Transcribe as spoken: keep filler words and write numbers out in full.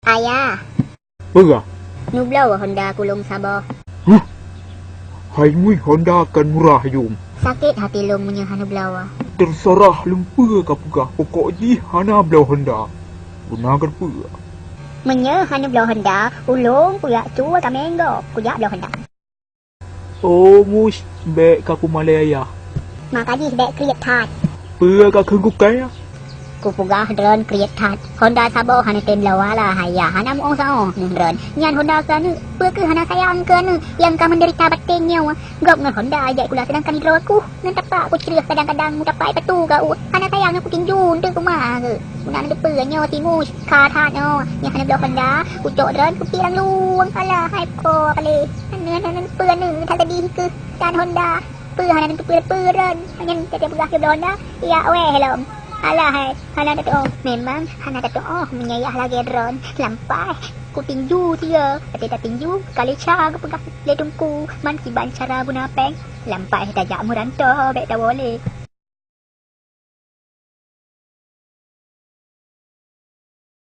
Ayah. Peugah. Neubloe Honda keu lôn saboh. Huh. Hai ngui Honda kan murah yum. Sakét hati lôn meunyoe hana bloe. Terserah lôn peue ka peugah, pokok jih hana bloe Honda. Guna keupeue? Meunyoe hana bloe Honda, ulôn kujak cue kaméng gob, kujak bloe Honda. Oh, Mus, bèk ka kumalèe ayah. Maka jih bèk kriet that. Peue ka kheun kukai? Kupeugah droen kriet that. Honda saboh hana tem bloe lah ayah, hana muoh saoh neuh droen. Nyan Honda keu aneuk, peue keuh hana sayang keu aneuk nyang ka menderita bateng nyoe. Gob ngon Honda jak sikula, sedangkan droe kuh ngon tapak kucreueh, kadang-kadang mutapak patu ka u. Hana sayang nyoe kutinju teuh kuma keuh. Guna neuteupeue nyoe si Mus, ka that nyoe. Nyang hana bloe Honda, kucok droen kupiek lam luwang. Alah hai ko palé. Hana, hana, hana, peue aneuk that tadi keuh tan Honda. Peue hana neuteupeue-peue droen. Nyan tiep-tiep peugah keu bloe Honda, jak wéh lom. Alah hai, hana tatuoh. Memang hana tatuoh meunyoe yah lagèe droen. Lampai kutinju sie. Watèe tatinju, ka lé ca geupeugah lé teungku, man kiban cara guna péng. Lampai tajak meuranto bèk tawoe lé.